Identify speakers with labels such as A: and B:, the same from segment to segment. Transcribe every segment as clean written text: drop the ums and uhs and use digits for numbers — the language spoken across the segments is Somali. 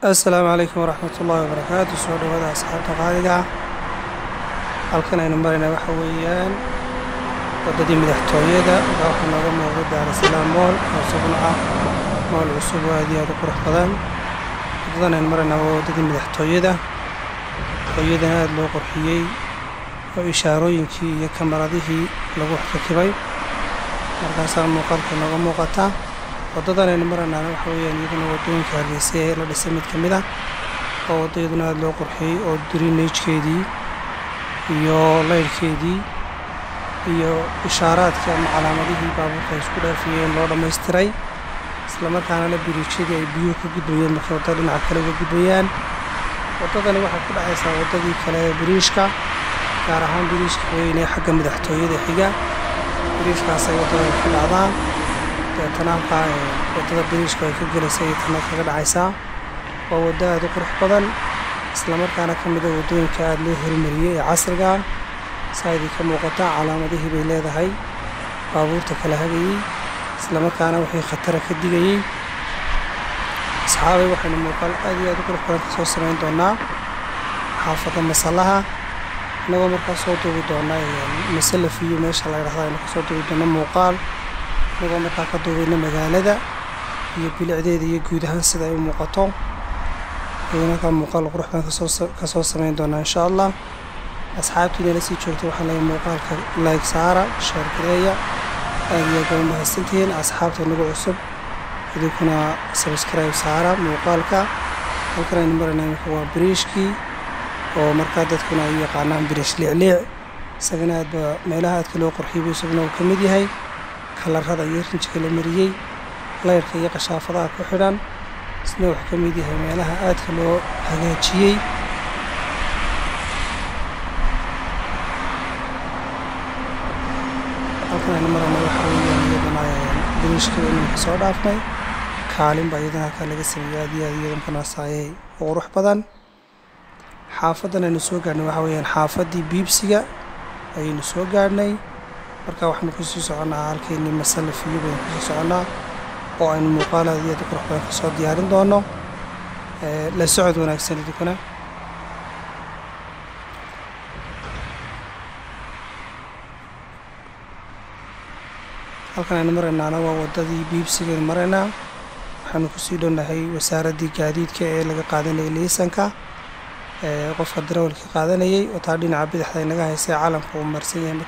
A: Assalaamu calaykum waraxmatullaahi wabarakaatu. Soo dhawaada asxaabta qaaliga. Halkan aynu marayna waxa weeyaan waddadii madaxtooyada. Halkaa waxaa nooga muuqda Daarasalaam Mall oo isaguna ah mall cusub oo aad iyo aad u qurux badan. Waddadan aynu maraynaa waa waddadii madaxtooyada oo iyadana aada loo qurxiyey oo ishaarooyinkii iyo kamaradihii lagu rakibay. Markaasaa muuqaalka nooga muuqata. Waddadan aynu maraynaana waxa weeyaan iyaduna waddooyinka Hargeysa ee la dhisay mid ka mid ah, oo waddo iyaduna aada loo qurxiyey oo drainage-keedii iyo laydhkeedii iyo ishaaraadkii ama calaamadihii baabuurka ay isku dhaafiyeen loo dhammaystiray, islamarkaana la biriijyadii ay biyuhu ka gudbayeen markay waddada dhinaca kale uga gudbayaan. Waddadani waxay ku dhacaysaa waddadii kale ee biriishka, gaar ahaan biriishka weyn ee xagga madaxtooyada xiga. Biriishkaasay waddadani ku dhacdaa, deetana halkaa waddada biriishka ay ka gelaysa iyo tana kaga dhacaysaa. Waa waddo aada u qurux badan, islamarkaana ka mid a waddooyinka aada loo horumariyey ee casriga ah. Saa idin ka muuqata, calaamadihii bay leedahay baabuurta kala hagayey, islamarkaana wixii khatara ka digayey. Asxaabay, waxaynu muuqaal aad iyo aad u qurux badan kasoo samayn doonaa xaafadda Masallaha, innagoo markaa soo duubi doona Masalafiyo meesha la yidhahdo aynu kasoo duubi doono muuqaal, innagoo markaa ka duubayna magaalada iyo bilicdeeda iyo guud ahaan sida ay u muuqato ayaynu markaa muuqaal qurux badan kasoo samayn doonaa, insha Allah. Asxaabtiina la sii joogtay waxaan leeyahay muuqaalka like saara, share gareeya. Aad iyo aad baa mahadsantihiin. Asxaabta nagu cusub, idinkuna subscribe saara muuqaalka. Halkan aynu maraynaa imika waa biriishkii oo markaa dadkuna ay u yaqaanaan biriish Liicliic. Isagana aad baa meelaha aadka loo qurxiyey buu isaguna uu ka mid yahay. Kalarada iyo rinjiga la mariyey, layrka iyo qashaafadaha ku xidhan, isna wuxuu ka mid yahay meelaha aadka loo hagaajiyey. Halkan aynu marayna waxa weeyaan iyaduna biriishkii baynu imika soo dhaafnay. Kaalin baa iyadana halkaa laga sameeyey, aad iyo aad iyadana kanasaayay u qurux badan. Xaafaddan aynu soo gaadhnay waxa weeyaan xaafaddii Biibsiga ayaynu soo gaadhnay. Marka waxaynu kusii soconnaa halkeennii Masalafiyo baynu kusii soconnaa oo aynu muuqaal aad iyo aad u qurux badan kasoo diyaarin doono. La socod wanaagsan idinkuna. Halkan aynu maraynaana waa waddadii Biibsigaynu maraynaa. Waxaanu kusii dhownahay wasaaraddii gaadiidka ee laga qaadanayay liisanka, qofka darawalka qaadanayay, oo taa dhinaca bidixda inaga haysay calanka uu marsan yahay.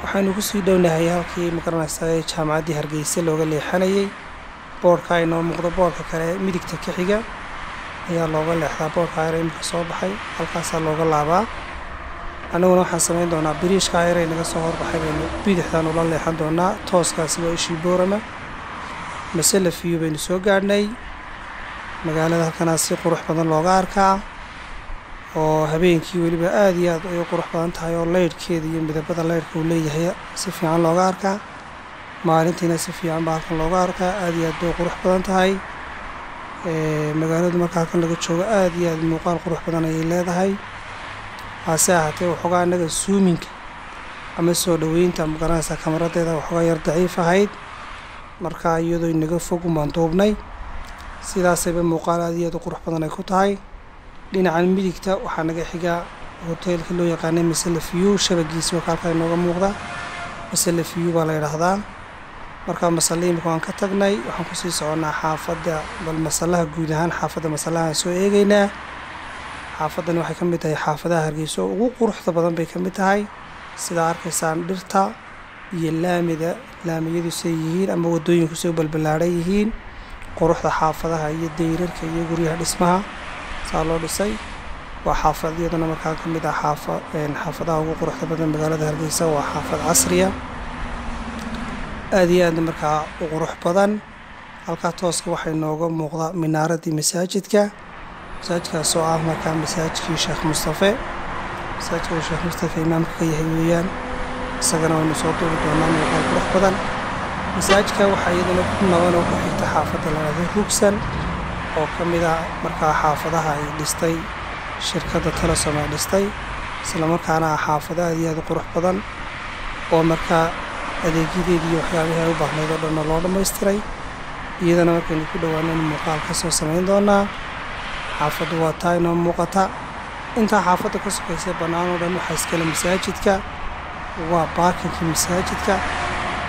A: Waxaynu kusii dhownahay halkii, magaranaysaa, jaamacaddii Hargeysa looga leexanayay. Boorka inoo muuqdo, boorka kale midigta ka xiga ayaa looga leexdaa. Boorka ayar imika soo baxay halkaasaa looga laabaa. Annaguna waxaan samayn doonaa biriishka ayar ee naga soo horbaxay baynu bidixdan ula leexan doonaa. Tooskaasi waa ishii Boorama. Masalafiyo baynu soo gaadhnay. Magaalada halkanaa si qurux badan looga arkaa oo habeenkii weliba aada iyo aad ay u qurux badan tahay, oo laydhkeeda iyo midabada laydhka uu leeyahay si fiican looga arkaa. Maalintiina si fiican baa halkan looga arkaa, aada iyo aad bay u qurux badan tahay magaaladu. Marka halkan laga joogo aada iyo aad muuqaal qurux badan ayay leedahay. Hase ahaatee, waxoogaa innaga zooming-ka ama soo dhoweynta, magaranaysaa, kamaradeeda waxoogaa yar daciif ahayd. Marka iyadoo inaga fog umaan duubnay, sidaasayba muuqaal aada iyo aad u qurux badan ay ku tahay. Dhinacan midigta waxaa naga xiga hoteelka loo yaqaanay Masalafiyu. Shabagiisi waa halkaa inooga muuqda. Masalafiyu baa la yidhaahdaa. Marka Masale imika waan ka tagnay, waxaan kusii soconnaa xaafadda bal Masalaha, guud ahaan xaafadda Masalahaan soo eegaynaa. Xaafaddani waxay ka mid tahay xaafadaha Hargeysa oo ugu quruxda badan bay ka mid tahay. Sidaa arkaysaan, dhirta iyo laamida, laamiyadu say yihiin ama waddooyinku say u balballaadhan yihiin, quruxda xaafadaha iyo dayrarka iyo guryaha dhismaha saa loo dhisay. Waa xaafad iyaduna markaa ka mid ah xaafadaha ugu quruxda badan magaalada Hargeysa. Waa xaafad casriya, aada iyo aadna markaa u qurux badan. Halkaa tooska waxay nooga muuqda minaaradii masaajidka, masaajidkaas oo ah markaa masaajidkii Sheekh Mustafe, masaajidka uu Sheekh Mustafe imaamka ka yahay weeyaan. Isagana waynu soo duubi doonaa muuqaal qurux badan. Masaajidka waxaa iyaduna ku naban oo ku xigta xaafadda la dhahdo Rugsan, oo ka mid ah markaa xaafadaha ay dhistay shirkadda Telesom ay dhistay, islamarkaana ah xaafado aada iyo aad u qurux badan oo markaa adeegyadeedii iyo waxyaabihii ay u baahnayd oo dhanna loo dhammaystiray. Iyadana markaynu ku dhowaanaynu muuqaal ka soo samayn doonaa. Xaafaddu waa taa inoo muuqata. Intaa xaafadda ka sokaysa bannaan oo dhan waxaa iskale masaajidka, waa baarkinkii masaajidka.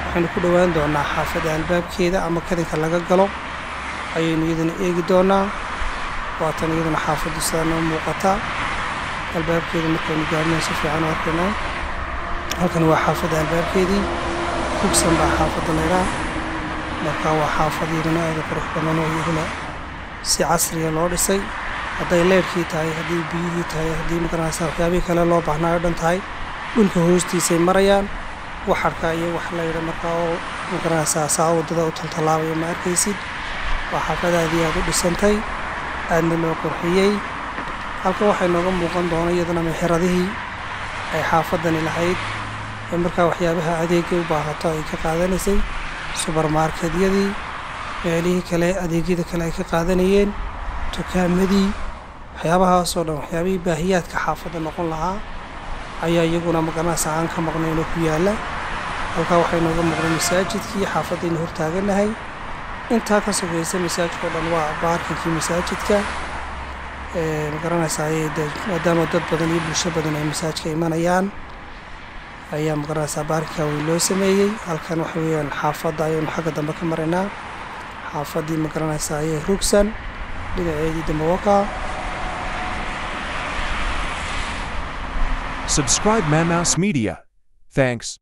A: Waxaynu ku dhowaan doonaa xaafadda albaabkeeda ama kadinka laga galo ayaynu iyadana eegi doonaa. Waatan iyaduna xaafaddu sidaa noo muuqata. Albaabkeeda markaynu gaarno si fiican u arkaynaa. Halkan waa xaafadda albaabkeedii, Rugsan baa xaafadda laydhaa. Marka waa xaafad iyaduna aada u qurux badan oo iyaduna si casriya loo dhisay, hadday leyrhkii tahay, haddii biyihii tahay, haddii magaranaysa waxyaabihii kale loo baahnaayo dhan tahay. Dhulka hoostiisay marayaan waxarka iyo wax laydha, markaa oo magaranaysaa saa waddada u taltallaabaya ma arkaysid. Waa xaafad aad iyo aad u dhisantay, aadna loo qurxiyey. Halkan waxay nooga muuqan doona iyadana meheradihii ay xaafaddani lahayd ee markaa waxyaabaha adeegga u baahato ay ka qaadanaysay, subermarketyadii, meelihii kale adeegyada kale ay ka qaadanayeen, dukaamadii, waxyaabahaasoo dhan, waxyaabihii baahiyaadka xaafadda noqon lahaa ayaa iyaguna magaranaysa aan ka maqnayn oo ku yaalla. Halkaa waxay nooga muuqday masaajidkii xaafaddaynu hortaaganahay. Intaa ka sokaysa masaajidka o dhan waa baarkinkii masaajidka, magaranaysaa, maadaama dad badan iyo bulsho badan ay masaajidka imanayaan ayaa magaranaysaa baarkinka weyn loo sameeyey. Halkan waxa weeyaan xaafadda ayaynu xagga dambe ka maraynaa, xaafaddii magaranaysaa ayay Rugsan dhinaceedii dambe wakaa.
B: Subscribe Mamaus Media. Thanks.